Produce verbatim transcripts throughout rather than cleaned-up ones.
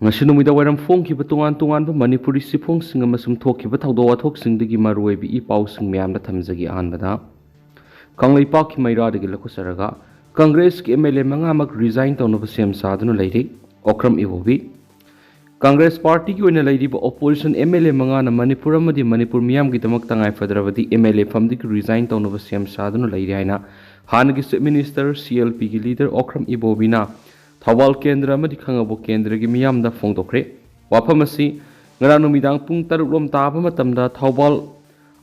ꯉꯁꯤ ꯅꯨꯃꯤꯗꯥꯡ ꯋꯥꯏꯔꯝ ꯐꯣꯡꯈꯤꯕ ꯇꯣꯉꯥꯟ ꯇꯣꯉꯥꯟꯕ ꯃꯅꯤꯄꯨꯔꯤ ꯆꯦꯐꯣꯡꯁꯤꯡ ꯑꯃꯁꯨꯡ ꯊꯣꯛꯈꯤꯕ ꯊꯧꯗꯣꯛ ꯋꯥꯊꯣꯛꯁꯤꯡꯗꯒꯤ ꯃꯔꯨꯑꯣꯏꯕ ꯏ ꯄꯥꯎꯁꯤꯡ ꯃꯌꯥꯝꯗ ꯊꯝꯖꯒꯦ꯫ ꯑꯍꯥꯟꯕꯗ, ꯀꯪꯂꯩꯄꯥꯛꯀꯤ ꯃꯩꯔꯥꯗꯒꯤ ꯂꯧꯈꯠꯆꯔꯒ, ꯀꯪꯒ꯭ꯔꯦꯁꯀꯤ ꯑꯦꯝ ꯑꯦꯜ ꯑꯦ ꯃꯉꯥꯃꯛ ꯔꯤꯖꯥꯏꯟ ꯇꯧꯅꯕ ꯁꯦꯝ ꯁꯥꯗꯨꯅ ꯂꯩꯔꯤ꯫ ꯑꯣꯀ꯭ꯔꯝ ꯏꯕꯣꯕꯤ꯫ ꯀꯪꯒ꯭ꯔꯦꯁ ꯄꯥꯔꯇꯤꯒꯤ ꯑꯣꯏꯅ ꯂꯩꯔꯤꯕ ꯑꯣꯄꯣꯖꯤꯁꯟ ꯑꯦꯝ ꯑꯦꯜ ꯑꯦ ꯃꯉꯥꯅ ꯃꯅꯤꯄꯨꯔ ꯑꯃꯗꯤ ꯃꯅꯤꯄꯨꯔ ꯃꯤꯌꯥꯝꯒꯤꯗꯃꯛ ꯇꯉꯥꯏꯐꯗ꯭ꯔꯕꯗꯤ ꯑꯦꯝ ꯑꯦꯜ ꯑꯦ ꯐꯝꯗꯒꯤ ꯔꯤꯖꯥꯏꯟ ꯇꯧꯅꯕ ꯁꯦꯝ ꯁꯥꯗꯨꯅ ꯂꯩꯔꯤ ꯍꯥꯏꯅ ꯍꯥꯟꯅꯒꯤ ꯆꯤꯐ ꯃꯤꯅꯤꯁꯇꯔ, ꯁꯤ ꯑꯦꯜ ꯄꯤꯒꯤ ꯂꯤꯗꯔ ꯑꯣꯀ꯭ꯔꯝ ꯏꯕꯣꯕꯤꯅ ꯊꯧꯕꯥꯜ ꯀꯦꯟꯗ꯭ꯔ ꯑꯃꯗꯤ ꯈꯥꯉꯕꯣꯛ ꯀꯦꯟꯗ꯭ꯔꯒꯤ ꯃꯤꯌꯥꯝꯗ ꯐꯣꯡꯗꯣꯛꯈ꯭ꯔꯦ꯫ ꯋꯥꯐꯝ ꯑꯁꯤ ꯉꯔꯥꯡ ꯅꯨꯃꯤꯗꯥꯡ ꯄꯨꯡ ꯇꯔꯨꯛ ꯂꯣꯝ ꯇꯥꯕ ꯃꯇꯝꯗ ꯊꯧꯕꯥꯜ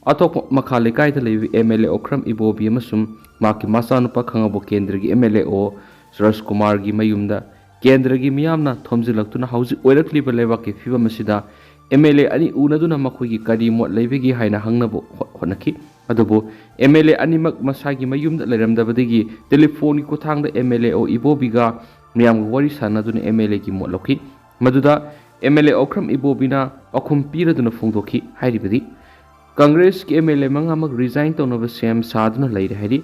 ꯑꯊꯣꯛꯄ ꯃꯈꯥ ꯂꯩꯀꯥꯏꯗ ꯂꯩꯕ ꯑꯦꯝ ꯑꯦꯜ ꯑꯦ ꯑꯣꯀ꯭ꯔꯝ ꯏꯕꯣꯕꯤ ꯑꯃꯁꯨꯡ ꯃꯍꯥꯛꯀꯤ ꯃꯆꯥꯅꯨꯄꯥ ꯈꯥꯉꯕꯣꯛ ꯀꯦꯟꯗ꯭ꯔꯒꯤ ꯑꯦꯝ ꯑꯦꯜ ꯑꯦ ꯑꯣ ꯁꯨꯔꯖ ꯀꯨꯃꯥꯔꯒꯤ ꯃꯌꯨꯝꯗ ꯀꯦꯟꯗ꯭ꯔꯒꯤ ꯃꯤꯌꯥꯝꯅ ꯊꯣꯝꯖꯤꯜꯂꯛꯇꯨꯅ ꯍꯧꯖꯤꯛ ꯑꯣꯏꯔꯛꯂꯤꯕ ꯂꯩꯕꯥꯛꯀꯤ ꯐꯤꯕꯝ ꯑꯁꯤꯗ ꯑꯦꯝ ꯑꯦꯜ ꯑꯦ ꯑꯅꯤ ꯎꯅꯗꯨꯅ ꯃꯈꯣꯏꯒꯤ ꯀꯔꯤ ꯃꯣꯠ ꯂꯩꯕꯒꯦ ꯍꯥꯏꯅ ꯍꯪꯅꯕ ꯍꯣ-, ꯍꯣꯠꯅꯈꯤ꯫ ꯑꯗꯨꯕꯨ ꯑꯦꯝ ꯑꯦꯜ ꯑꯦ ꯑꯅꯤꯃꯛ ꯃꯁꯥꯒꯤ ꯃꯌꯨꯝꯗ ꯂꯩꯔꯝꯗꯕꯗꯒꯤ ꯇꯦꯂꯤꯐꯣꯟꯒꯤ ꯈꯨꯠꯊꯥꯡꯗ ꯑꯦꯝ ꯑꯦꯜ ꯑꯦ ꯑꯣ ꯏꯕꯣꯕꯤꯒ ꯃꯤꯌꯥꯝꯒ ꯋꯥꯔꯤ ꯁꯥꯟꯅꯗꯨꯅ ꯑꯦꯝ ꯑꯦꯜ ꯑꯦꯒꯤ ꯃꯣꯠ ꯂꯧꯈꯤ꯫ ꯃꯗꯨꯗ ꯑꯦꯝ ꯑꯦꯜ ꯑꯦ ꯑꯣꯀ꯭ꯔꯝ ꯏꯕꯣꯕꯤꯅ ꯄꯥꯎꯈꯨꯝ ꯄꯤꯔꯗꯨꯅ ꯐꯣꯡꯗꯣꯛꯈꯤ꯫ ꯍꯥꯏꯔꯤꯕꯗꯤ, ꯀꯪꯒ꯭ꯔꯦꯁꯀꯤ ꯑꯦꯝ ꯑꯦꯜ ꯑꯦ ꯃꯉꯥꯃꯛ ꯔꯤꯖꯥꯏꯟ ꯇꯧꯅꯕ ꯁꯦꯝ ꯁꯥꯗꯨꯅ ꯂꯩꯔꯦ ꯍꯥꯏꯔꯤ꯫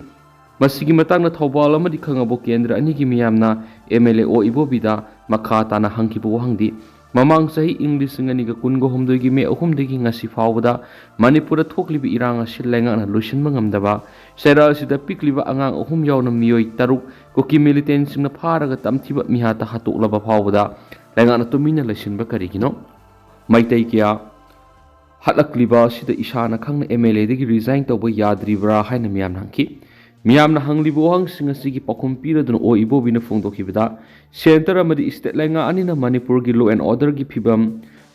ꯃꯁꯤꯒꯤ ꯃꯇꯥꯡꯗ ꯊꯧꯕꯥꯜ ꯑꯃꯗꯤ ꯈꯥꯉꯕꯣꯛ ꯀꯦꯟꯗ꯭ꯔ ꯑꯅꯤꯒꯤ ꯃꯤꯌꯥꯝꯅ ꯑꯦꯝ ꯑꯦꯜ ꯑꯦ ꯑꯣ ꯏꯕꯣꯕꯤꯗ ꯃꯈꯥ ꯇꯥꯅ ꯍꯪꯈꯤꯕ ꯋꯥꯍꯪꯗꯤ, ꯃꯃꯥꯡ ꯆꯍꯤ ꯏꯪ ꯂꯤꯁꯤꯡ ꯑꯅꯤꯒ ꯀꯨꯟꯒ ꯍꯨꯝꯗꯣꯏꯒꯤ ꯃꯦ ꯑꯍꯨꯝꯗꯒꯤ ꯉꯁꯤ ꯐꯥꯎꯕꯗ ꯃꯅꯤꯄꯨꯔꯗ ꯊꯣꯛꯂꯤꯕ ꯏꯔꯥꯡ ꯑꯁꯤ ꯂꯩꯉꯥꯛꯅ ꯂꯣꯏꯁꯤꯟꯕ ꯉꯝꯗꯕ, ꯆꯩꯔꯥ ꯑꯁꯤꯗ ꯄꯤꯛꯂꯤꯕ ꯑꯉꯥꯡ ꯑꯍꯨꯝ ꯌꯥꯎꯅ ꯃꯤꯑꯣꯏ ꯇꯔꯨꯛ ꯀꯨꯀꯤ ꯃꯤꯂꯤꯇꯦꯟꯁꯤꯡꯅ ꯐꯥꯔꯒ ꯇꯝꯊꯤꯕ ꯃꯤꯍꯥꯠꯇ ꯍꯥꯠꯇꯣꯛꯂꯕ ꯐꯥꯎꯕꯗ ꯂꯩꯉꯥꯛꯅ ꯇꯨꯃꯤꯟꯅ ꯂꯩꯁꯤꯟꯕ ꯀꯔꯤꯒꯤꯅꯣ? ꯃꯩꯇꯩ ꯀꯌꯥ ꯍꯥꯠꯂꯛꯂꯤꯕ ꯑꯁꯤꯗ ꯏꯁꯥꯅ ꯈꯪꯅ ꯑꯦꯝ ꯑꯦꯜ ꯑꯦꯗꯒꯤ ꯔꯤꯖꯥꯏꯟ ꯇꯧꯕ ꯌꯥꯗ꯭ꯔꯤꯕ꯭ꯔꯥ ꯍꯥꯏꯅ ꯃꯤꯌꯥꯝꯅ ꯍꯪꯈꯤ꯫ ꯃꯤꯌꯥꯝꯅ ꯍꯪꯂꯤꯕ ꯋꯥꯍꯪꯁꯤꯡ ꯑꯁꯤꯒꯤ ꯄꯥꯎꯈꯨꯝ ꯄꯤꯔꯗꯨꯅ ꯑꯣ ꯏꯕꯣꯕꯤꯅ ꯐꯣꯡꯗꯣꯛꯈꯤꯕꯗ, ꯁꯦꯟꯇꯔ ꯑꯃꯗꯤ ꯁ꯭ꯇꯦꯠ ꯂꯩꯉꯥꯛ ꯑꯅꯤꯅ ꯃꯅꯤꯄꯨꯔꯒꯤ ꯂꯣ ꯑꯦꯟ ꯑꯣꯔꯗꯔꯒꯤ ꯐꯤꯕꯝ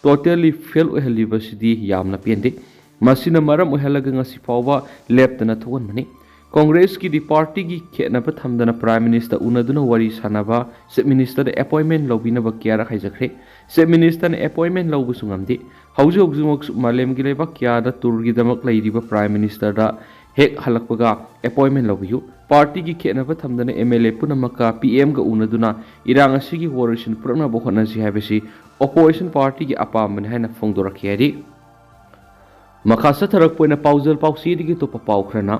ꯇꯣꯇꯦꯜꯂꯤ ꯐꯦꯜ ꯑꯣꯏꯍꯜꯂꯤꯕꯁꯤꯗꯤ ꯌꯥꯝꯅ ꯄꯦꯟꯗꯦ꯫ ꯃꯁꯤꯅ ꯃꯔꯝ ꯑꯣꯏꯍꯜꯂꯒ ꯉꯁꯤ ꯐꯥꯎꯕ ꯂꯦꯞꯇꯅ ꯊꯣꯛꯍꯟꯕꯅꯤ꯫ ꯀꯣꯡꯒ꯭ꯔꯦꯁꯀꯤꯗꯤ ꯄꯥꯔꯇꯤꯒꯤ ꯈꯦꯠꯅꯕ ꯊꯝꯗꯅ ꯄ꯭ꯔꯥꯏꯝ ꯃꯤꯅꯤꯁꯇꯔ ꯎꯅꯗꯨꯅ ꯋꯥꯔꯤ ꯁꯥꯟꯅꯕ, ꯆꯤꯐ ꯃꯤꯅꯤꯁꯇꯔꯗ ꯑꯦꯄꯣꯏꯟꯃꯦꯟ ꯂꯧꯕꯤꯅꯕ ꯀꯌꯥꯔꯛ ꯍꯥꯏꯖꯈ꯭ꯔꯦ꯫ ꯆꯤꯐ ꯃꯤꯅꯤꯁꯇꯔꯅ ꯑꯦꯄꯣꯏꯟꯃꯦꯟ ꯂꯧꯕꯁꯨ ꯉꯝꯗꯦ꯫ ꯍꯧꯖꯤꯛ ꯍꯧꯖꯤꯛꯃꯛꯁꯨ ꯃꯥꯂꯦꯝꯒꯤ ꯂꯩꯕꯥꯛ ꯀꯌꯥꯗ ꯇꯨꯔꯒꯤꯗꯃꯛ ꯂꯩꯔꯤꯕ ꯄ꯭ꯔꯥꯏꯝ ꯃꯤꯅꯤꯁꯇꯔꯗ ꯍꯦꯛ ꯍꯜꯂꯛꯄꯒ ꯑꯦꯄꯣꯏꯟꯃꯦꯟ ꯂꯧꯕꯤꯌꯨ꯫ ꯄꯥꯔꯇꯤꯒꯤ ꯈꯦꯠꯅꯕ ꯊꯝꯗꯅ ꯑꯦꯝ ꯑꯦꯜ ꯑꯦ ꯄꯨꯝꯅꯃꯛꯀ ꯄꯤ ꯑꯦꯝꯒ ꯎꯅꯗꯨꯅ ꯏꯔꯥꯡ ꯑꯁꯤꯒꯤ ꯋꯥꯔꯣꯏꯁꯤꯟ ꯄꯨꯔꯛꯅꯕ ꯍꯣꯠꯅꯁꯤ ꯍꯥꯏꯕꯁꯤ ꯑꯣꯄꯣꯖꯤꯁꯟ ꯄꯥꯔꯇꯤꯒꯤ ꯑꯄꯥꯝꯕꯅꯤ ꯍꯥꯏꯅ ꯐꯣꯡꯗꯣꯔꯛꯈꯤ ꯍꯥꯏꯔꯤ꯫ ꯃꯈꯥ ꯆꯠꯊꯔꯛꯄ ꯑꯣꯏꯅ ꯄꯥꯎꯖꯦꯜ ꯄꯥꯎꯆꯦꯗꯒꯤ ꯑꯇꯣꯞꯄ ꯄꯥꯎ ꯈꯔꯅ,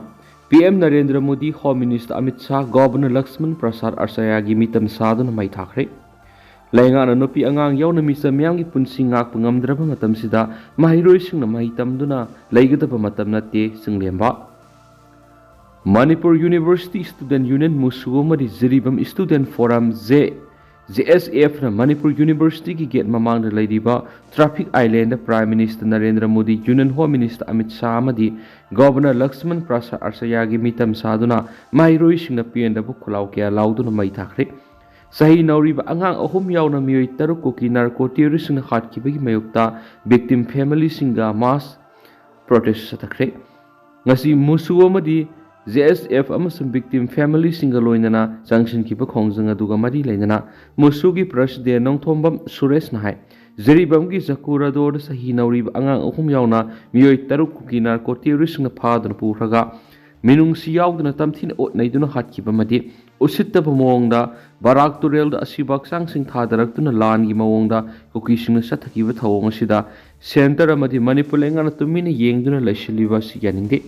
P M Narendra Modi, home minister Amit Shah, governor Lakshman Prasad ꯑꯥꯆꯥꯔꯌꯒꯤ ꯃꯤꯇꯝ ꯁꯥꯗꯨꯅ ꯃꯩ ꯊꯥꯈ꯭ꯔꯦ꯫ ꯂꯩꯉꯥꯛꯅ ꯅꯨꯄꯤ ꯑꯉꯥꯡ ꯌꯥꯎꯅ ꯃꯤꯆꯝ ꯃꯤꯌꯥꯝꯒꯤ ꯄꯨꯟꯁꯤ ꯉꯥꯛꯄ ꯉꯝꯗ꯭ꯔꯕ ꯃꯇꯝꯁꯤꯗ ꯃꯍꯩꯔꯣꯏꯁꯤꯡꯅ ꯃꯍꯩ ꯇꯝꯗꯨꯅ ꯂꯩꯒꯗꯕ ꯃꯇꯝ ꯅꯠꯇꯦ, ꯆꯤꯡꯂꯦꯝꯕ꯫ ꯃꯅꯤꯄꯨꯔ ꯌꯨꯅꯤꯚꯔꯁꯤꯇꯤ ꯁ꯭ꯇꯨꯗꯦꯟꯠ ꯌꯨꯅꯤꯌꯟ, ꯃꯨꯁꯨ ꯑꯃꯗꯤ Jiribam student forum, J, J S ꯑꯦꯐꯅ ꯃꯅꯤꯄꯨꯔ ꯌꯨꯅꯤꯚꯔꯁꯤꯇꯤꯒꯤ ꯒꯦꯠ ꯃꯃꯥꯡꯗ ꯂꯩꯔꯤꯕ traffic island prime minister Narendra Modi, union home minister Amit Shah ꯑꯃꯗꯤ ꯒꯣꯚꯔꯅꯔ ꯂꯛꯁꯃꯟ ꯄ꯭ꯔꯁꯥꯗ ꯑꯥꯆꯥꯔꯌꯒꯤ ꯃꯤꯇꯝ ꯁꯥꯗꯨꯅ ꯃꯍꯩꯔꯣꯏꯁꯤꯡꯅ ꯄꯦꯟꯗꯕ ꯈꯣꯜꯂꯥꯎ ꯀꯌꯥ ꯂꯥꯎꯗꯨꯅ ꯃꯩ ꯊꯥꯈ꯭ꯔꯦ꯫ ꯆꯍꯤ ꯅꯧꯔꯤꯕ ꯑꯉꯥꯡ ꯑꯍꯨꯝ ꯌꯥꯎꯅ ꯃꯤꯑꯣꯏ ꯇꯔꯨꯛ ꯀꯨꯀꯤ ꯅꯥꯔꯀꯣ ꯇꯦꯔꯣꯔꯤꯁꯁꯤꯡꯅ ꯍꯥꯠꯈꯤꯕꯒꯤ ꯃꯥꯌꯣꯛꯇ ꯚꯤꯛꯇꯤꯝ ꯐꯦꯃꯤꯂꯤꯁꯤꯡꯒ ꯃꯥꯁ ꯄ꯭ꯔꯣꯇꯦꯁ ꯆꯠꯊꯈ꯭ꯔꯦ꯫ ꯉꯁꯤ ꯃꯨꯁꯨ ꯑꯃꯗꯤ ꯖꯦ ꯑꯦꯁ ꯑꯦꯐ ꯑꯃꯁꯨꯡ ꯚꯤꯛꯇꯤꯝ ꯐꯦꯃꯤꯂꯤꯁꯤꯡꯒ ꯂꯣꯏꯅꯅ ꯆꯪꯁꯤꯟꯈꯤꯕ ꯈꯣꯡꯖꯪ ꯑꯗꯨꯒ ꯃꯔꯤ ꯂꯩꯅꯅ ꯃꯨꯁꯨꯒꯤ ꯄ꯭ꯔꯁꯤꯗꯦꯟ ꯅꯣꯡꯊꯣꯝꯕꯝ ꯁꯨꯔꯦꯁꯅ ꯍꯥꯏ, ꯖꯤꯔꯤꯕꯥꯝꯒꯤ ꯖꯀꯨꯔꯥꯗꯣꯔꯗ ꯆꯍꯤ ꯅꯧꯔꯤꯕ ꯑꯉꯥꯡ ꯑꯍꯨꯝ ꯌꯥꯎꯅ ꯃꯤꯑꯣꯏ ꯇꯔꯨꯛ ꯀꯨꯀꯤ ꯅꯥꯔꯀꯣ ꯇꯦꯔꯣꯔꯤꯁꯁꯤꯡꯅ ꯐꯥꯗꯨꯅ ꯄꯨꯈ꯭ꯔꯒ ꯃꯤꯅꯨꯡꯁꯤ ꯌꯥꯎꯗꯅ ꯇꯝꯊꯤꯅ ꯑꯣꯠ ꯅꯩꯗꯨꯅ ꯍꯥꯠꯈꯤꯕ ꯑꯃꯗꯤ ꯎꯁꯤꯠꯇꯕ ꯃꯑꯣꯡꯗ ꯕꯔꯥꯛ ꯇꯨꯔꯦꯜꯗ ꯑꯁꯤꯕ ꯍꯛꯆꯥꯡꯁꯤꯡ ꯊꯥꯗꯔꯛꯇꯨꯅ ꯂꯥꯟꯒꯤ ꯃꯑꯣꯡꯗ ꯀꯨꯀꯤꯁꯤꯡꯅ ꯆꯠꯊꯈꯤꯕ ꯊꯧꯑꯣꯡ ꯑꯁꯤꯗ ꯁꯦꯟꯇꯔ ꯑꯃꯗꯤ ꯃꯅꯤꯄꯨꯔ ꯂꯩꯉꯥꯛꯅ ꯇꯨꯃꯤꯟꯅ ꯌꯦꯡꯗꯨꯅ ꯂꯩꯁꯤꯜꯂꯤꯕ ꯑꯁꯤ ꯌꯥꯅꯤꯡꯗꯦ꯫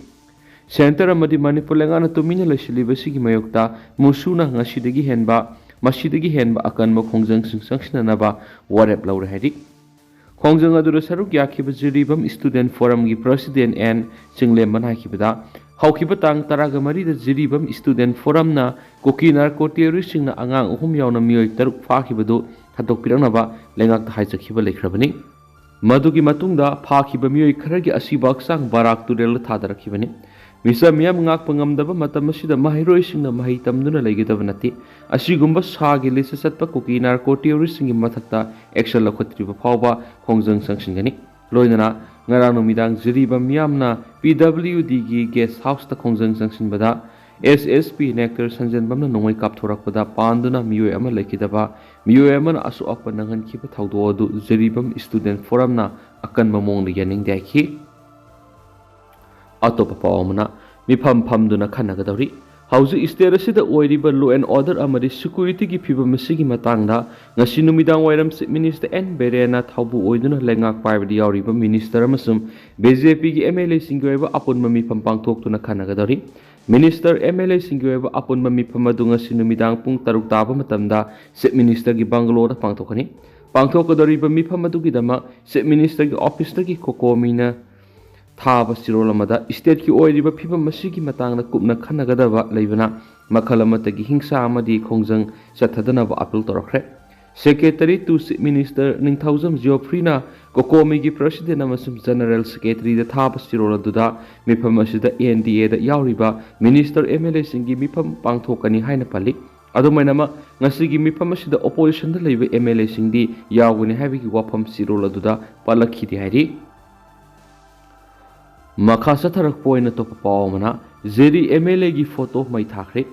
ꯁꯦꯟꯇꯔ ꯑꯃꯗꯤ ꯃꯅꯤꯄꯨꯔ ꯂꯩꯉꯥꯛꯅ ꯇꯨꯃꯤꯟꯅ ꯂꯩꯁꯤꯜꯂꯤꯕꯁꯤꯒꯤ ꯃꯥꯌꯣꯛꯇ ꯃꯨꯁꯨꯅ ꯉꯁꯤꯗꯒꯤ ꯍꯦꯟꯕ, ꯃꯁꯤꯗꯒꯤ ꯍꯦꯟꯕ ꯑꯀꯟꯕ ꯈꯣꯡꯖꯪꯁꯤꯡ ꯆꯪꯁꯤꯟꯅꯅꯕ ꯋꯥꯔꯦꯞ ꯂꯧꯔꯦ ꯍꯥꯏꯔꯤ꯫ ꯈꯣꯡꯖꯪ ꯑꯗꯨꯗ ꯁꯔꯨꯛ ꯌꯥꯈꯤꯕ ꯖꯤꯔꯤꯕꯥꯝ ꯁ꯭ꯇꯨꯗꯦꯟꯠ ꯐꯣꯔꯝꯒꯤ ꯄ꯭ꯔꯁꯤꯗꯦꯟꯠ ꯑꯦꯟ ꯆꯤꯡꯂꯦꯝꯕꯅ ꯍꯥꯏꯈꯤꯕꯗ, ꯍꯧꯈꯤꯕ ꯇꯥꯡ ꯇꯔꯥꯒ ꯃꯔꯤꯗ ꯖꯤꯔꯤꯕꯥꯝ ꯁ꯭ꯇꯨꯗꯦꯟꯠ ꯐꯣꯔꯝꯅ ꯀꯨꯀꯤ ꯅꯥꯔꯀꯣ ꯇꯦꯔꯣꯔꯤꯁꯁꯤꯡꯅ ꯑꯉꯥꯡ ꯑꯍꯨꯝ ꯌꯥꯎꯅ ꯃꯤꯑꯣꯏ ꯇꯔꯨꯛ ꯐꯥꯈꯤꯕꯗꯨ ꯊꯥꯗꯣꯛꯄꯤꯔꯛꯅꯕ ꯂꯩꯉꯥꯛꯇ ꯍꯥꯏꯖꯈꯤꯕ ꯂꯩꯈ꯭ꯔꯕꯅꯤ꯫ ꯃꯗꯨꯒꯤ ꯃꯇꯨꯡꯗ ꯐꯥꯈꯤꯕ ꯃꯤꯑꯣꯏ ꯈꯔꯒꯤ ꯑꯁꯤꯕ ꯍꯛꯆꯥꯡ ꯕꯔꯥꯛ ꯇꯨꯔꯦꯜꯗ ꯊꯥꯗꯔꯛꯈꯤꯕꯅꯤ꯫ ꯃꯤꯆꯝ ꯃꯤꯌꯥꯝ ꯉꯥꯛꯄ ꯉꯝꯗꯕ ꯃꯇꯝ ꯑꯁꯤꯗ ꯃꯍꯩꯔꯣꯏꯁꯤꯡꯅ ꯃꯍꯩ ꯇꯝꯗꯨꯅ ꯂꯩꯒꯗꯕ ꯅꯠꯇꯦ꯫ ꯑꯁꯤꯒꯨꯝꯕ ꯁꯥꯒꯤ ꯂꯤꯁꯇ ꯆꯠꯄ ꯀꯨꯀꯤ ꯅꯥꯔꯀꯣ ꯇꯦꯔꯣꯔꯤꯁꯁꯤꯡꯒꯤ ꯃꯊꯛꯇ ꯑꯦꯛꯁꯟ ꯂꯧꯈꯠꯇ꯭ꯔꯤꯕ ꯐꯥꯎꯕ ꯈꯣꯡꯖꯪ ꯆꯪꯁꯤꯟꯒꯅꯤ꯫ ꯂꯣꯏꯅꯅ ꯉꯔꯥꯡ ꯅꯨꯃꯤꯗꯥꯡ ꯖꯤꯔꯤꯕꯥꯝ ꯃꯤꯌꯥꯝꯅ ꯄꯤ ꯗꯕ꯭ꯂꯤꯎ ꯗꯤꯒꯤ ꯒꯦꯁ ꯍꯥꯎꯁꯇ ꯈꯣꯡꯖꯪ ꯆꯪꯁꯤꯟꯕꯗ ꯑꯦꯁ ꯑꯦꯁ ꯄꯤ ꯅꯦꯛꯇꯔ ꯁꯟꯖꯦꯟꯕꯝꯅ ꯅꯣꯡꯃꯩ ꯀꯥꯞꯊꯣꯔꯛꯄꯗ ꯄꯥꯟꯗꯨꯅ ꯃꯤꯑꯣꯏ ꯑꯃ ꯂꯩꯈꯤꯗꯕ, ꯃꯤꯑꯣꯏ ꯑꯃꯅ ꯑꯁꯣꯛ ꯑꯄꯟ ꯅꯪꯍꯟꯈꯤꯕ ꯊꯧꯗꯣꯛ ꯑꯗꯨ ꯖꯤꯔꯤꯕꯥꯝ ꯁ꯭ꯇꯨꯗꯦꯟꯠ ꯐꯣꯔꯝꯅ ꯑꯀꯟꯕ ꯃꯑꯣꯡꯗ ꯌꯥꯅꯤꯡꯗꯦ ꯍꯥꯏꯈꯤ꯫ ꯑꯇꯣꯞꯄ ꯄꯥꯎ ꯑꯃꯅ, ꯃꯤꯐꯝ ꯐꯝꯗꯨꯅ ꯈꯟꯅꯒꯗꯧꯔꯤ꯫ ꯍꯧꯖꯤꯛ ꯁ꯭ꯇꯦꯠ ꯑꯁꯤꯗ ꯑꯣꯏꯔꯤꯕ law and order ꯑꯃꯗꯤ ꯁꯦꯀ꯭ꯌꯨꯔꯤꯇꯤꯒꯤ ꯐꯤꯕꯝ ꯑꯁꯤꯒꯤ ꯃꯇꯥꯡꯗ ꯉꯁꯤ ꯅꯨꯃꯤꯗꯥꯡ ꯋꯥꯏꯔꯝ ꯆꯤꯐ ꯃꯤꯅꯤꯁꯇꯔ ꯑꯦꯟ ꯕꯤꯔꯦꯟꯅ ꯊꯧꯕꯨ ꯑꯣꯏꯗꯨꯅ ꯂꯩꯉꯥꯛ ꯄꯥꯏꯕꯗ ꯌꯥꯎꯔꯤꯕ ꯃꯤꯅꯤꯁꯇꯔ ꯑꯃꯁꯨꯡ ꯕꯤ ꯖꯦ ꯄꯤꯒꯤ ꯑꯦꯝ ꯑꯦꯜ ꯑꯦꯁꯤꯡꯒꯤ ꯑꯣꯏꯕ ꯑꯄꯨꯟꯕ ꯃꯤꯐꯝ ꯄꯥꯡꯊꯣꯛꯇꯨꯅ ꯈꯟꯅꯒꯗꯧꯔꯤ꯫ ꯃꯤꯅꯤꯁꯇꯔ, ꯑꯦꯝ ꯑꯦꯜ ꯑꯦꯁꯤꯡꯒꯤ ꯑꯣꯏꯕ ꯑꯄꯨꯟꯕ ꯃꯤꯐꯝ ꯑꯗꯨ ꯉꯁꯤ ꯅꯨꯃꯤꯗꯥꯡ ꯄꯨꯡ ꯇꯔꯨꯛ ꯇꯥꯕ ꯃꯇꯝꯗ ꯆꯤꯐ ꯃꯤꯅꯤꯁꯇꯔꯒꯤ ꯕꯪꯒꯂꯣꯗ ꯄꯥꯡꯊꯣꯛꯀꯅꯤ꯫ ꯄꯥꯡꯊꯣꯛꯀꯗꯧꯔꯤꯕ ꯃꯤꯐꯝ ꯑꯗꯨꯒꯤꯗꯃꯛ ꯆꯤꯐ ꯃꯤꯅꯤꯁꯇꯔꯒꯤ ꯑꯣꯐꯤꯁꯇꯒꯤ ꯀꯣꯀꯣꯃꯤꯅ ꯊꯥꯕ ꯆꯦꯔꯣꯜ ꯑꯃꯗ ꯏꯁꯇꯦꯠꯀꯤ ꯑꯣꯏꯔꯤꯕ ꯐꯤꯕꯝ ꯑꯁꯤꯒꯤ ꯃꯇꯥꯡꯗ ꯀꯨꯞꯅ ꯈꯟꯅꯒꯗꯕ ꯂꯩꯕꯅ ꯃꯈꯜ ꯑꯃꯠꯇꯒꯤ ꯍꯤꯡꯁꯥ ꯑꯃꯗꯤ ꯈꯣꯡꯖꯪ ꯆꯠꯊꯗꯅꯕ ꯑꯥꯄꯤꯜ ꯇꯧꯔꯛꯈ꯭ꯔꯦ꯫ Secretary to Chief Minister Ningthoujam ꯖꯤꯑꯣꯐ꯭ꯔꯤꯅ ꯀꯣꯀꯣꯃꯤꯒꯤ ꯄ꯭ꯔꯁꯤꯗꯦꯟ ꯑꯃꯁꯨꯡ ꯖꯦꯅꯔꯦꯜ ꯁꯦꯀ꯭ꯔꯦꯇꯔꯤꯗ ꯊꯥꯕ ꯆꯦꯔꯣꯜ ꯑꯗꯨꯗ ꯃꯤꯐꯝ ꯑꯁꯤꯗ ꯑꯦꯟ ꯗꯤ ꯑꯦꯗ ꯌꯥꯎꯔꯤꯕ ꯃꯤꯅꯤꯁꯇꯔ, ꯑꯦꯝ ꯑꯦꯜ ꯑꯦꯁꯤꯡꯒꯤ ꯃꯤꯐꯝ ꯄꯥꯡꯊꯣꯛꯀꯅꯤ ꯍꯥꯏꯅ ꯄꯜꯂꯤ꯫ ꯑꯗꯨꯃꯥꯏꯅꯃꯛ, ꯉꯁꯤꯒꯤ ꯃꯤꯐꯝ ꯑꯁꯤꯗ ꯑꯣꯄꯣꯖꯤꯁꯟꯗ ꯂꯩꯕ ꯑꯦꯝ ꯑꯦꯜ ꯑꯦꯁꯤꯡꯗꯤ ꯌꯥꯎꯒꯅꯤ ꯍꯥꯏꯕꯒꯤ ꯋꯥꯐꯝ ꯆꯦꯔꯣꯜ ꯑꯗꯨꯗ ꯄꯜꯂꯛꯈꯤꯗꯦ ꯍꯥꯏꯔꯤ꯫ ꯃꯈꯥ ꯆꯠꯊꯔꯛꯄ ꯑꯣꯏꯅ ꯑꯇꯣꯞꯄ ꯄꯥꯎ ꯑꯃꯅ, ꯖꯤꯔꯤ ꯑꯦꯝ ꯑꯦꯜ ꯑꯦꯒꯤ ꯐꯣꯇꯣ ꯃꯩ ꯊꯥꯈ꯭ꯔꯦ꯫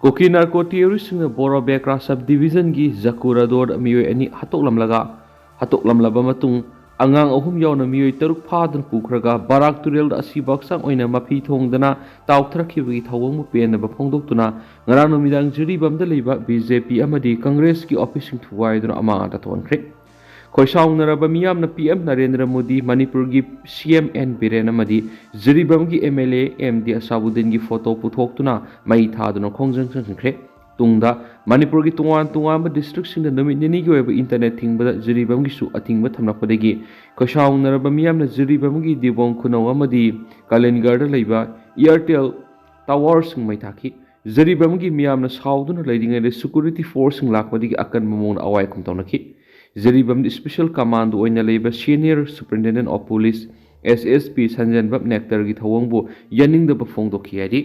ꯀꯨꯀꯤ ꯅꯥꯔꯀꯣ ꯇꯦꯔꯣꯔꯤꯁꯁꯤꯡꯅ ꯕꯣꯔꯣ ꯕꯦꯀ꯭ꯔꯥ ꯁꯕ ꯗꯤꯕꯤꯖꯟꯒꯤ ꯖꯀꯨꯔꯥꯗꯣꯔꯗ ꯃꯤꯑꯣꯏ ꯑꯅꯤ ꯍꯥꯠꯇꯣꯛꯂꯝꯂꯒ, ꯍꯥꯠꯇꯣꯛꯂꯝꯂꯕ ꯃꯇꯨꯡ, ꯑꯉꯥꯡ ꯑꯍꯨꯝ ꯌꯥꯎꯅ ꯃꯤꯑꯣꯏ ꯇꯔꯨꯛ ꯐꯥꯗꯨꯅ ꯄꯨꯈ꯭ꯔꯒ ꯕꯔꯥꯛ ꯇꯨꯔꯦꯜꯗ ꯑꯁꯤꯕ ꯍꯛꯆꯥꯡ ꯑꯣꯏꯅ ꯃꯐꯤ ꯊꯣꯡꯗꯅ ꯇꯥꯎꯊꯔꯛꯈꯤꯕꯒꯤ ꯊꯧꯑꯣꯡꯕꯨ ꯄꯦꯟꯗꯕ ꯐꯣꯡꯗꯣꯛꯇꯨꯅ ꯉꯔꯥꯡ ꯅꯨꯃꯤꯗꯥꯡ ꯖꯤꯔꯤꯕꯥꯝꯗ ꯂꯩꯕ ꯕꯤ ꯖꯦ ꯄꯤ ꯑꯃꯗꯤ ꯀꯪꯒ꯭ꯔꯦꯁꯀꯤ ꯑꯣꯐꯤꯁꯁꯤꯡ ꯊꯨꯒꯥꯏꯗꯨꯅ ꯑꯃꯥꯡ ꯑꯇꯥ ꯊꯣꯛꯍꯟꯈ꯭ꯔꯦ꯫ ꯈꯣꯏꯁꯥꯎꯅꯔꯕ ꯃꯤꯌꯥꯝꯅ ꯄꯤ ꯑꯦꯝ ꯅꯔꯦꯟꯗ꯭ꯔ ꯃꯣꯗꯤ, ꯃꯅꯤꯄꯨꯔꯒꯤ ꯁꯤ ꯑꯦꯝ ꯑꯦꯟ ꯕꯤꯔꯦꯟ ꯑꯃꯗꯤ ꯖꯤꯔꯤꯕꯥꯝꯒꯤ M L A M D ꯑꯁꯥꯕꯨꯗꯗꯤꯟꯒꯤ ꯐꯣꯇꯣ ꯄꯨꯊꯣꯛꯇꯨꯅ ꯃꯩ ꯊꯥꯗꯨꯅ ꯈꯣꯡꯖꯪ ꯆꯪꯁꯤꯟꯈ꯭ꯔꯦ꯫ ꯇꯨꯡꯗ ꯃꯅꯤꯄꯨꯔꯒꯤ ꯇꯣꯉꯥꯟ ꯇꯣꯉꯥꯟꯕ ꯗꯤꯁꯇ꯭ꯔꯤꯛꯁꯤꯡꯗ ꯅꯨꯃꯤꯠ ꯅꯤꯅꯤꯒꯤ ꯑꯣꯏꯕ ꯏꯟꯇꯔꯅꯦꯠ ꯊꯤꯡꯕꯗ ꯖꯤꯔꯤꯕꯥꯝꯒꯤꯁꯨ ꯑꯊꯤꯡꯕ ꯊꯝꯂꯛꯄꯗꯒꯤ ꯈꯣꯏꯁꯥꯎꯅꯔꯕ ꯃꯤꯌꯥꯝꯅ ꯖꯤꯔꯤꯕꯥꯝꯒꯤ ꯗꯤꯕꯣꯡ ꯈꯨꯅꯧ ꯑꯃꯗꯤ ꯀꯥꯂꯤꯟꯒꯔꯗ ꯂꯩꯕ ꯏꯌꯥꯔꯇꯦꯜ ꯇꯥꯋꯔꯁꯤꯡ ꯃꯩ ꯊꯥꯈꯤ꯫ ꯖꯤꯔꯤꯕꯥꯝꯒꯤ ꯃꯤꯌꯥꯝꯅ ꯁꯥꯎꯗꯨꯅ ꯂꯩꯔꯤꯉꯩꯗ ꯁꯦꯀ꯭ꯌꯨꯔꯤꯇꯤ ꯐꯣꯔꯁꯁꯤꯡ ꯂꯥꯛꯄꯗꯒꯤ ꯑꯀꯟꯕ ꯃꯑꯣꯡꯗ ꯑꯋꯥꯏ ꯑꯈꯨꯝ ꯇꯧꯅꯈꯤ꯫ ꯖꯤꯔꯤꯕꯥꯝꯗ ꯁ꯭ꯄꯦꯁꯦꯜ ꯀꯃꯥꯟꯗꯣ ꯑꯣꯏꯅ ꯂꯩꯕ senior superintendent of police, S S P, Sanjenbam ꯅꯦꯛꯇꯔꯒꯤ ꯊꯧꯑꯣꯡꯕꯨ ꯌꯥꯅꯤꯡꯗꯕ ꯐꯣꯡꯗꯣꯛꯈꯤ ꯍꯥꯏꯔꯤ꯫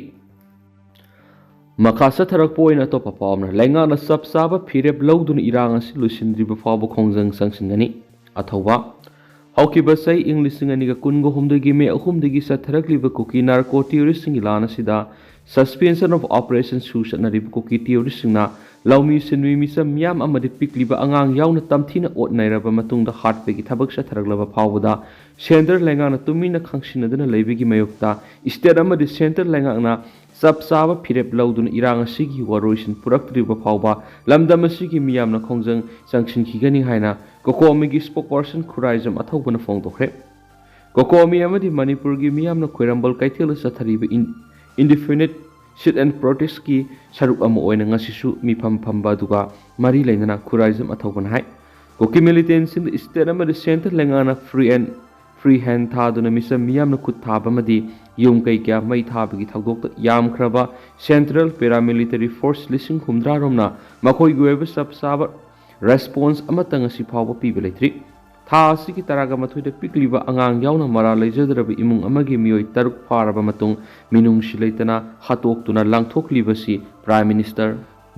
ꯃꯈꯥ ꯆꯠꯊꯔꯛꯄ ꯑꯣꯏꯅ ꯑꯇꯣꯞꯄ ꯄꯥꯎ ꯑꯃꯅ, ꯂꯩꯉꯥꯛꯅ ꯆꯞ ꯆꯥꯕ ꯐꯤꯔꯦꯞ ꯂꯧꯗꯨꯅ ꯏꯔꯥꯡ ꯑꯁꯤ ꯂꯣꯏꯁꯤꯟꯗ꯭ꯔꯤꯕ ꯐꯥꯎꯕ ꯈꯣꯡꯖꯪ ꯆꯪꯁꯤꯟꯒꯅꯤ꯫ ꯑꯊꯧꯕ꯫ ꯍꯧꯈꯤꯕ ꯆꯍꯤ ꯏꯪ ꯂꯤꯁꯤꯡ ꯑꯅꯤꯒ ꯀꯨꯟꯒ ꯍꯨꯝꯗꯣꯏꯒꯤ ꯃꯦ ꯑꯍꯨꯝꯗꯒꯤ ꯆꯠꯊꯔꯛꯂꯤꯕ ꯀꯨꯀꯤ ꯅꯥꯔꯀꯣ ꯇꯦꯔꯣꯔꯤꯁꯁꯤꯡꯒꯤ ꯂꯥꯟ ꯑꯁꯤꯗ Suspension of Operation ꯁꯨ ꯆꯠꯅꯔꯤꯕ ꯀꯨꯀꯤ ꯇꯦꯔꯣꯔꯤꯁꯁꯤꯡꯅ ꯂꯧꯃꯤ ꯁꯤꯟꯃꯤ ꯃꯤꯆꯝ ꯃꯤꯌꯥꯝ ꯑꯃꯗꯤ ꯄꯤꯛꯂꯤꯕ ꯑꯉꯥꯡ ꯌꯥꯎꯅ ꯇꯝꯊꯤꯅ ꯑꯣꯠ ꯅꯩꯔꯕ ꯃꯇꯨꯡꯗ ꯍꯥꯠꯄꯒꯤ ꯊꯕꯛ ꯆꯠꯊꯔꯛꯂꯕ ꯐꯥꯎꯕꯗ ꯁꯦꯟꯇꯔ ꯂꯩꯉꯥꯛꯅ ꯇꯨꯃꯤꯟꯅ ꯈꯪꯁꯤꯟꯅꯗꯨꯅ ꯂꯩꯕꯒꯤ ꯃꯥꯌꯣꯛꯇ ꯁ꯭ꯇꯦꯠ ꯑꯃꯗꯤ ꯁꯦꯟꯇꯔ ꯂꯩꯉꯥꯛꯅ ꯆꯞ ꯆꯥꯕ ꯐꯤꯔꯦꯞ ꯂꯧꯗꯨꯅ ꯏꯔꯥꯡ ꯑꯁꯤꯒꯤ ꯋꯥꯔꯣꯏꯁꯤꯟ ꯄꯨꯔꯛꯇ꯭ꯔꯤꯕ ꯐꯥꯎꯕ ꯂꯝꯗꯝ ꯑꯁꯤꯒꯤ ꯃꯤꯌꯥꯝꯅ ꯈꯣꯡꯖꯪ ꯆꯪꯁꯤꯟꯈꯤꯒꯅꯤ ꯍꯥꯏꯅ ꯀꯣꯀꯣꯃꯤꯒꯤ ꯁ꯭ꯄꯣꯛꯄꯔꯁꯟ ꯈꯨꯔꯥꯏꯖꯝ ꯑꯊꯧꯕꯅ ꯐꯣꯡꯗꯣꯛꯈ꯭ꯔꯦ꯫ ꯀꯣꯀꯣꯃꯤ ꯑꯃꯗꯤ ꯃꯅꯤꯄꯨꯔꯒꯤ ꯃꯤꯌꯥꯝꯅ ꯈ꯭ꯋꯥꯏꯔꯝꯕꯟ ꯀꯩꯊꯦꯜꯗ ꯆꯠꯊꯔꯤꯕ ꯏꯟ-, Indefinite sit and protestꯀꯤ ꯁꯔꯨꯛ ꯑꯃ ꯑꯣꯏꯅ ꯉꯁꯤꯁꯨ ꯃꯤꯐꯝ ꯐꯝꯕ ꯑꯗꯨꯒ ꯃꯔꯤ ꯂꯩꯅꯅ ꯈꯨꯔꯥꯏꯖꯝ ꯑꯊꯧꯕꯅ ꯍꯥꯏ꯫ ꯀꯨꯀꯤ militantꯁꯤꯡꯗ state ꯑꯃꯗꯤ centre ꯂꯩꯉꯥꯛꯅ free and free hand ꯊꯥꯗꯨꯅ ꯃꯤꯆꯝ ꯃꯤꯌꯥꯝꯅ ꯈꯨꯠ ꯊꯥꯕ ꯑꯃꯗꯤ ꯌꯨꯝ ꯀꯩ ꯀꯌꯥ ꯃꯩ ꯊꯥꯕꯒꯤ ꯊꯧꯗꯣꯛꯇ ꯌꯥꯝꯈ꯭ꯔꯕ central paramilitary force ꯂꯤꯁꯤꯡ ꯍꯨꯝꯗ꯭ꯔꯥ ꯔꯣꯝꯅ ꯃꯈꯣꯏꯒꯤ ꯑꯣꯏꯕ ꯆꯞ ꯆꯥꯕ response ꯑꯃꯠꯇ ꯉꯁꯤ ꯐꯥꯎꯕ ꯄꯤꯕ ꯂꯩꯇ꯭ꯔꯤ꯫ ꯊꯥ ꯑꯁꯤꯒꯤ ꯇꯔꯥꯒ ꯃꯥꯊꯣꯏꯗ ꯄꯤꯛꯂꯤꯕ ꯑꯉꯥꯡ ꯌꯥꯎꯅ ꯃꯔꯥꯜ ꯂꯩꯖꯗ꯭ꯔꯕ ꯏꯃꯨꯡ ꯑꯃꯒꯤ ꯃꯤꯑꯣꯏ ꯇꯔꯨꯛ ꯐꯥꯔꯕ ꯃꯇꯨꯡ ꯃꯤꯅꯨꯡꯁꯤ ꯂꯩꯇꯅ ꯍꯥꯠꯇꯣꯛꯇꯨꯅ ꯂꯪꯊꯣꯛꯂꯤꯕꯁꯤ Prime Minister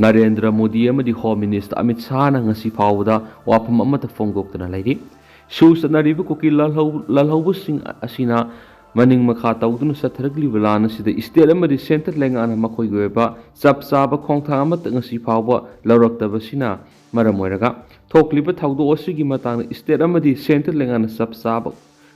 ꯅꯔꯦꯟꯗ꯭ꯔ ꯃꯣꯗꯤ ꯑꯃꯗꯤ Home Minister ꯑꯃꯤꯠ ꯁꯥꯍꯅ ꯉꯁꯤ ꯐꯥꯎꯕꯗ ꯋꯥꯐꯝ ꯑꯃꯠꯇ ꯐꯣꯡꯗꯣꯛꯇꯅ ꯂꯩꯔꯤ꯫ ꯁꯨ ꯆꯠꯅꯔꯤꯕ ꯀꯨꯀꯤ ꯂꯥꯜꯍꯧ-, ꯂꯥꯜꯍꯧꯕꯁꯤꯡ ꯑꯁꯤꯅ ꯃꯅꯤꯡ ꯃꯈꯥ ꯇꯧꯗꯨꯅ ꯆꯠꯊꯔꯛꯂꯤꯕ ꯂꯥꯟ ꯑꯁꯤꯗ state ꯑꯃꯗꯤ centre ꯂꯩꯉꯥꯛꯅ ꯃꯈꯣꯏꯒꯤ ꯑꯣꯏꯕ ꯆꯞ ꯆꯥꯕ ꯈꯣꯡꯊꯥꯡ ꯑꯃꯠꯇ ꯉꯁꯤ ꯐꯥꯎꯕ ꯂꯧꯔꯛꯇꯕꯁꯤꯅ ꯃꯔꯝ ꯑꯣꯏꯔꯒ ꯊꯣꯛꯂꯤꯕ ꯊꯧꯗꯣꯛ ꯑꯁꯤꯒꯤ ꯃꯇꯥꯡꯗ state ꯑꯃꯗꯤ centre ꯂꯩꯉꯥꯛꯅ ꯆꯞ ꯆꯥꯕ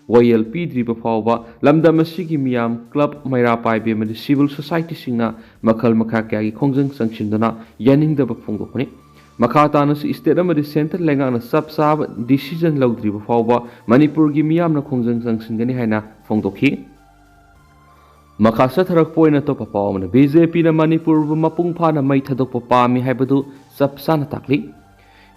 ꯋꯥꯌꯦꯜ ꯄꯤꯗ꯭ꯔꯤꯕ ꯐꯥꯎꯕ ꯂꯝꯗꯝ ꯑꯁꯤꯒꯤ ꯃꯤꯌꯥꯝ, club, ꯃꯩꯔꯥ ꯄꯥꯏꯕꯤ ꯑꯃꯗꯤ civil societyꯁꯤꯡꯅ ꯃꯈꯜ ꯃꯈꯥ ꯀꯌꯥꯒꯤ ꯈꯣꯡꯖꯪ ꯆꯪꯁꯤꯟꯗꯨꯅ ꯌꯥꯅꯤꯡꯗꯕ ꯐꯣꯡꯗꯣꯛꯄꯅꯤ꯫ ꯃꯈꯥ ꯇꯥꯅꯁꯨ state ꯑꯃꯗꯤ centre ꯂꯩꯉꯥꯛꯅ ꯆꯞ ꯆꯥꯕ decision ꯂꯧꯗ꯭ꯔꯤꯕ ꯐꯥꯎꯕ ꯃꯅꯤꯄꯨꯔꯒꯤ ꯃꯤꯌꯥꯝꯅ ꯈꯣꯡꯖꯪ ꯆꯪꯁꯤꯟꯒꯅꯤ ꯍꯥꯏꯅ ꯐꯣꯡꯗꯣꯛꯈꯤ꯫ ꯃꯈꯥ ꯆꯠꯊꯔꯛꯄ ꯑꯣꯏꯅ ꯑꯇꯣꯞꯄ ꯄꯥꯎ ꯑꯃꯅ, BJPꯅ ꯃꯅꯤꯄꯨꯔꯕꯨ ꯃꯄꯨꯡ ꯐꯥꯅ ꯃꯩ ꯊꯥꯗꯣꯛꯄ ꯄꯥꯝꯃꯤ ꯍꯥꯏꯕꯗꯨ ꯆꯞ ꯆꯥꯅ ꯇꯥꯛꯂꯤ꯫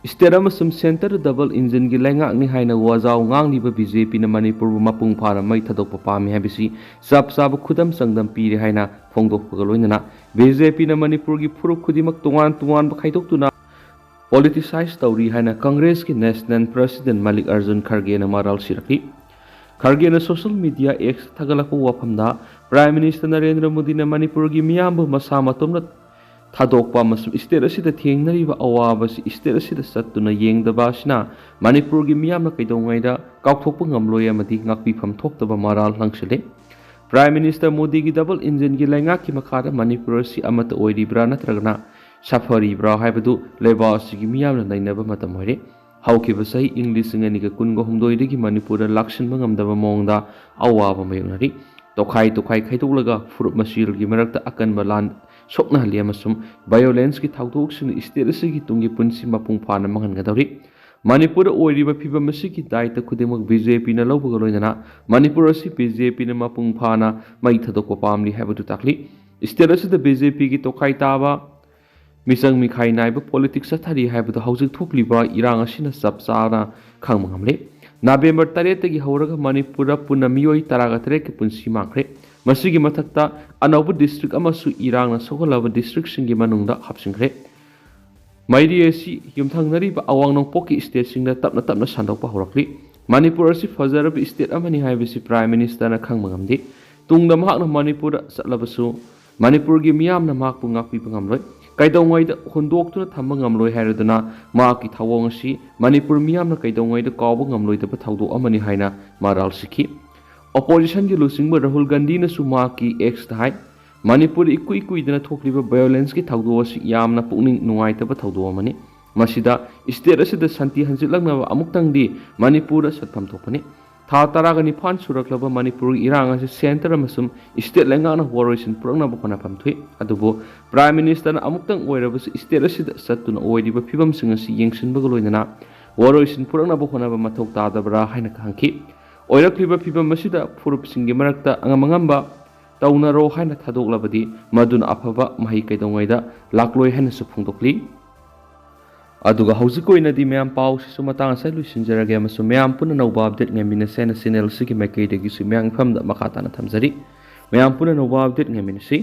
State ꯑꯃꯁꯨꯡ centre double engineꯒꯤ ꯂꯩꯉꯥꯛꯅꯤ ꯍꯥꯏꯅ ꯋꯥꯖꯥꯎ ꯉꯥꯡꯂꯤꯕ BJPꯅ ꯃꯅꯤꯄꯨꯔꯕꯨ ꯃꯄꯨꯡ ꯐꯥꯅ ꯃꯩ ꯊꯥꯗꯣꯛꯄ ꯄꯥꯝꯃꯤ ꯍꯥꯏꯕꯁꯤ ꯆꯞ ꯆꯥꯕ ꯈꯨꯗꯝ ꯆꯥꯡꯗꯝ ꯄꯤꯔꯦ ꯍꯥꯏꯅ ꯐꯣꯡꯗꯣꯛꯄꯒ ꯂꯣꯏꯅꯅ BJPꯅ ꯃꯅꯤꯄꯨꯔꯒꯤ ꯐꯨꯔꯨꯞ ꯈꯨꯗꯤꯡꯃꯛ ꯇꯣꯉꯥꯟ ꯇꯣꯉꯥꯟꯕ ꯈꯥꯏꯗꯣꯛꯇꯨꯅ politicize ꯇꯧꯔꯤ ꯍꯥꯏꯅ Congressꯀꯤ National President ꯃꯜꯂꯤꯛ ꯑꯔꯖꯨꯟ ꯈꯔꯒꯦꯅ ꯃꯔꯥꯜ ꯁꯤꯔꯛꯈꯤ꯫ ꯈꯔꯒꯦꯅ social media Xꯇ ꯊꯥꯒꯠꯂꯛꯄ ꯋꯥꯐꯝꯗ, Prime Minister Narendra ꯃꯣꯗꯤꯅ ꯃꯅꯤꯄꯨꯔꯒꯤ ꯃꯤꯌꯥꯝꯕꯨ ꯃꯁꯥ ꯃꯇꯣꯝꯇ ꯊꯥꯗꯣꯛꯄ ꯑꯃꯁꯨꯡ state ꯑꯁꯤꯗ ꯊꯦꯡꯅꯔꯤꯕ ꯑꯋꯥꯕꯁꯤ state ꯑꯁꯤꯗ ꯆꯠꯇꯨꯅ ꯌꯦꯡꯗꯕ ꯑꯁꯤꯅ ꯃꯅꯤꯄꯨꯔꯒꯤ ꯃꯤꯌꯥꯝꯅ ꯀꯩꯗꯧꯉꯩꯗ ꯀꯥꯎꯊꯣꯛꯄ ꯉꯝꯂꯣꯏ ꯑꯃꯗꯤ ꯉꯥꯛꯄꯤꯐꯝ ꯊꯣꯛꯇꯕ ꯃꯔꯥꯜ ꯂꯪꯁꯤꯜꯂꯤ꯫ Prime Minister ꯃꯣꯗꯤꯒꯤ double engineꯒꯤ ꯂꯩꯉꯥꯛꯀꯤ ꯃꯈꯥꯗ ꯃꯅꯤꯄꯨꯔ ꯑꯁꯤ ꯑꯃꯠꯇ ꯑꯣꯏꯔꯤꯕ꯭ꯔꯥ ꯅꯠꯇ꯭ꯔꯒꯅ ꯁꯥꯐꯔꯤꯕ꯭ꯔꯥ ꯍꯥꯏꯕꯗꯨ ꯂꯩꯕꯥꯛ ꯑꯁꯤꯒꯤ ꯃꯤꯌꯥꯝꯅ ꯅꯩꯅꯕ ꯃꯇꯝ ꯑꯣꯏꯔꯦ꯫ ꯍꯧꯈꯤꯕ ꯆꯍꯤ ꯏꯪ ꯂꯤꯁꯤꯡ ꯑꯅꯤꯒ ꯀꯨꯟꯒ ꯍꯨꯝꯗꯣꯏꯗꯒꯤ ꯃꯅꯤꯄꯨꯔꯗ ꯂꯥꯛꯁꯤꯟꯕ ꯉꯝꯗꯕ ꯃꯑꯣꯡꯗ ꯑꯋꯥꯕ ꯃꯥꯌꯣꯛꯅꯔꯤ꯫ ꯇꯣꯈꯥꯏ ꯇꯣꯈꯥꯏ ꯈꯥꯏꯗꯣꯛꯂꯒ ꯐꯨꯔꯨꯞ ꯃꯁꯦꯜꯒꯤ ꯃꯔꯛꯇ ꯑꯀꯟꯕ ꯂꯥꯟ ꯁꯣꯛꯅꯍꯜꯂꯤ ꯑꯃꯁꯨꯡ violenceꯀꯤ ꯊꯧꯗꯣꯛꯁꯤꯡꯅ state ꯑꯁꯤꯒꯤ ꯇꯨꯡꯒꯤ ꯄꯨꯟꯁꯤ ꯃꯄꯨꯡ ꯐꯥꯅ ꯃꯥꯡꯍꯟꯒꯗꯧꯔꯤ꯫ ꯃꯅꯤꯄꯨꯔꯗ ꯑꯣꯏꯔꯤꯕ ꯐꯤꯕꯝ ꯑꯁꯤꯒꯤ ꯗꯥꯏꯇ ꯈꯨꯗꯤꯡꯃꯛ ꯕꯤ ꯖꯦ ꯄꯤꯅ ꯂꯧꯕꯒ ꯂꯣꯏꯅꯅ ꯃꯅꯤꯄꯨꯔ ꯑꯁꯤ ꯕꯤ ꯖꯦ ꯄꯤꯅ ꯃꯄꯨꯡ ꯐꯥꯅ ꯃꯩ ꯊꯥꯗꯣꯛꯄ ꯄꯥꯝꯂꯤ ꯍꯥꯏꯕꯗꯨ ꯇꯥꯛꯂꯤ꯫ ꯁ꯭ꯇꯦꯠ ꯑꯁꯤꯗ ꯕꯤ ꯖꯦ ꯄꯤꯒꯤ ꯇꯣꯈꯥꯏ ꯇꯥꯕ, ꯃꯤꯆꯪ ꯃꯤꯈꯥꯏ ꯅꯥꯏꯕ ꯄꯣꯂꯤꯇꯤꯛꯁ ꯆꯠꯊꯔꯤ ꯍꯥꯏꯕꯗꯨ ꯍꯧꯖꯤꯛ ꯊꯣꯛꯂꯤꯕ ꯏꯔꯥꯡ ꯑꯁꯤꯅ ꯆꯞ ꯆꯥꯅ ꯈꯪꯕ ꯉꯝꯂꯦ꯫ ꯅꯕꯦꯝꯕꯔ ꯇꯔꯦꯠꯇꯒꯤ ꯍꯧꯔꯒ ꯃꯅꯤꯄꯨꯔꯗ ꯄꯨꯟꯅ ꯃꯤꯑꯣꯏ ꯇꯔꯥꯒ ꯇꯔꯦꯠꯀꯤ ꯄꯨꯟꯁꯤ ꯃꯥꯡꯈ꯭ꯔꯦ꯫ ꯃꯁꯤꯒꯤ ꯃꯊꯛꯇ ꯑꯅꯧꯕ ꯗꯤꯁꯇ꯭ꯔꯤꯛ ꯑꯃꯁꯨ ꯏꯔꯥꯡꯅ ꯁꯣꯛꯍꯜꯂꯕ ꯗꯤꯁꯇ꯭ꯔꯤꯛꯁꯤꯡꯒꯤ ꯃꯅꯨꯡꯗ ꯍꯥꯞꯆꯤꯟꯈ꯭ꯔꯦ꯫ ꯃꯩꯔꯤ ꯑꯁꯤ ꯌꯨꯝꯊꯪꯅꯔꯤꯕ ꯑꯋꯥꯡ ꯅꯣꯡꯄꯣꯛꯀꯤ ꯁ꯭ꯇꯦꯠꯁꯤꯡꯗ ꯇꯞꯅ ꯇꯞꯅ ꯁꯟꯗꯣꯛꯄ ꯍꯧꯔꯛꯂꯤ꯫ ꯃꯅꯤꯄꯨꯔ ꯑꯁꯤ ꯐꯖꯔꯕ ꯁ꯭ꯇꯦꯠ ꯑꯃꯅꯤ ꯍꯥꯏꯕꯁꯤ ꯄ꯭ꯔꯥꯏꯝ ꯃꯤꯅꯤꯁꯇꯔꯅ ꯈꯪꯕ ꯉꯝꯗꯦ꯫ ꯇꯨꯡꯗ ꯃꯍꯥꯛꯅ ꯃꯅꯤꯄꯨꯔꯗ ꯆꯠꯂꯕꯁꯨ ꯃꯅꯤꯄꯨꯔꯒꯤ ꯃꯤꯌꯥꯝꯅ ꯃꯍꯥꯛꯄꯨ ꯉꯥꯛꯄꯤꯕ ꯉꯝꯂꯣꯏ꯫ ꯀꯩꯗꯧꯉꯩꯗ ꯍꯨꯟꯗꯣꯛꯇꯨꯅ ꯊꯝꯕ ꯉꯝꯂꯣꯏ ꯍꯥꯏꯔꯗꯨꯅ ꯃꯍꯥꯛꯀꯤ ꯊꯧꯑꯣꯡ ꯑꯁꯤ ꯃꯅꯤꯄꯨꯔ ꯃꯤꯌꯥꯝꯅ ꯀꯩꯗꯧꯉꯩꯗ ꯀꯥꯎꯕ ꯉꯝꯂꯣꯏꯗꯕ ꯊꯧꯗꯣꯛ ꯑꯃꯅꯤ ꯍꯥꯏꯅ ꯃꯔꯥꯜ ꯁꯤꯈꯤ꯫ ꯑꯣꯄꯣꯖꯤꯁꯟꯒꯤ ꯂꯨꯆꯤꯡꯕ ꯔꯥꯍꯨꯜ ꯒꯥꯟꯙꯤꯅꯁꯨ ꯃꯍꯥꯛꯀꯤ ꯑꯦꯛꯁꯇ ꯍꯥꯏ, ꯃꯅꯤꯄꯨꯔꯗ ꯏꯀꯨꯏ ꯀꯨꯏꯗꯅ ꯊꯣꯛꯂꯤꯕ ꯚꯥꯏꯑꯣꯂꯦꯟꯁꯀꯤ ꯊꯧꯗꯣꯛ ꯑꯁꯤ ꯌꯥꯝꯅ ꯄꯨꯛꯅꯤꯡ ꯅꯨꯡꯉꯥꯏꯇꯕ ꯊꯧꯗꯣꯛ ꯑꯃꯅꯤ꯫ ꯃꯁꯤꯗ ꯁ꯭ꯇꯦꯠ ꯑꯁꯤꯗ ꯁꯥꯟꯇꯤ ꯍꯟꯖꯤꯜꯂꯛꯅꯕ ꯑꯃꯨꯛꯇꯪꯗꯤ ꯃꯅꯤꯄꯨꯔꯗ ꯆꯠꯐꯝ ꯊꯣꯛꯄꯅꯤ꯫ ꯊꯥ ꯇꯔꯥꯒ ꯅꯤꯄꯥꯟ ꯁꯨꯔꯛꯂꯕ ꯃꯅꯤꯄꯨꯔꯒꯤ ꯏꯔꯥꯡ ꯑꯁꯤ ꯁꯦꯟꯇꯔ ꯑꯃꯁꯨꯡ ꯁ꯭ꯇꯦꯠ ꯂꯩꯉꯥꯛꯅ ꯋꯥꯔꯣꯏꯁꯤꯟ ꯄꯨꯔꯛꯅꯕ ꯍꯣꯠꯅꯐꯝ ꯊꯣꯛꯏ꯫ ꯑꯗꯨꯕꯨ ꯄ꯭ꯔꯥꯏꯝ ꯃꯤꯅꯤꯁꯇꯔꯅ ꯑꯃꯨꯛꯇꯪ ꯑꯣꯏꯔꯕꯁꯨ ꯁ꯭ꯇꯦꯠ ꯑꯁꯤꯗ ꯆꯠꯇꯨꯅ ꯑꯣꯏꯔꯤꯕ ꯐꯤꯕꯝꯁꯤꯡ ꯑꯁꯤ ꯌꯦꯡꯁꯤꯟꯕꯒ ꯂꯣꯏꯅꯅ ꯋꯥꯔꯣꯏꯁꯤꯟ ꯄꯨꯔꯛꯅꯕ ꯍꯣꯠꯅꯕ ꯃꯊꯧ ꯇꯥꯗꯕ꯭ꯔꯥ ꯍꯥꯏꯅ ꯍꯪꯈꯤ꯫ ꯑꯣꯏꯔꯛꯂꯤꯕ ꯐꯤꯕꯝ ꯑꯁꯤꯗ ꯐꯨꯔꯨꯞꯁꯤꯡꯒꯤ ꯃꯔꯛꯇ ꯑꯉꯝ ꯑꯉꯝꯕ ꯇꯧꯅꯔꯣ ꯍꯥꯏꯅ ꯊꯥꯗꯣꯛꯂꯕꯗꯤ ꯃꯗꯨꯅ ꯑꯐꯕ ꯃꯍꯩ ꯀꯩꯗꯧꯉꯩꯗ ꯂꯥꯛꯂꯣꯏ ꯍꯥꯏꯅꯁꯨ ꯐꯣꯡꯗꯣꯛꯂꯤ꯫ ꯑꯗꯨꯒ ꯍꯧꯖꯤꯛꯀꯤ ꯑꯣꯏꯅꯗꯤ ꯃꯌꯥꯝ ꯄꯥꯎꯁꯤꯁꯨ ꯃꯇꯥꯡ ꯑꯁꯤꯗ ꯂꯣꯏꯁꯤꯟꯖꯔꯒꯦ ꯑꯃꯁꯨꯡ ꯃꯌꯥꯝ ꯄꯨꯟꯅ ꯅꯧꯕ ꯑꯞꯗꯦꯠ ꯉꯥꯏꯃꯤꯟꯅꯁꯦ ꯍꯥꯏꯅ ꯆꯦꯅꯦꯜ ꯑꯁꯤꯒꯤ ꯃꯥꯏꯀꯩꯗꯒꯤꯁꯨ ꯃꯌꯥꯝ ꯏꯐꯝꯗ ꯃꯈꯥ ꯇꯥꯅ ꯊꯝꯖꯔꯤ꯫ ꯃꯌꯥꯝ ꯄꯨꯟꯅ ꯅꯧꯕ ꯑꯞꯗꯦꯠ ꯉꯥꯏꯃꯤꯟꯅꯁꯤ꯫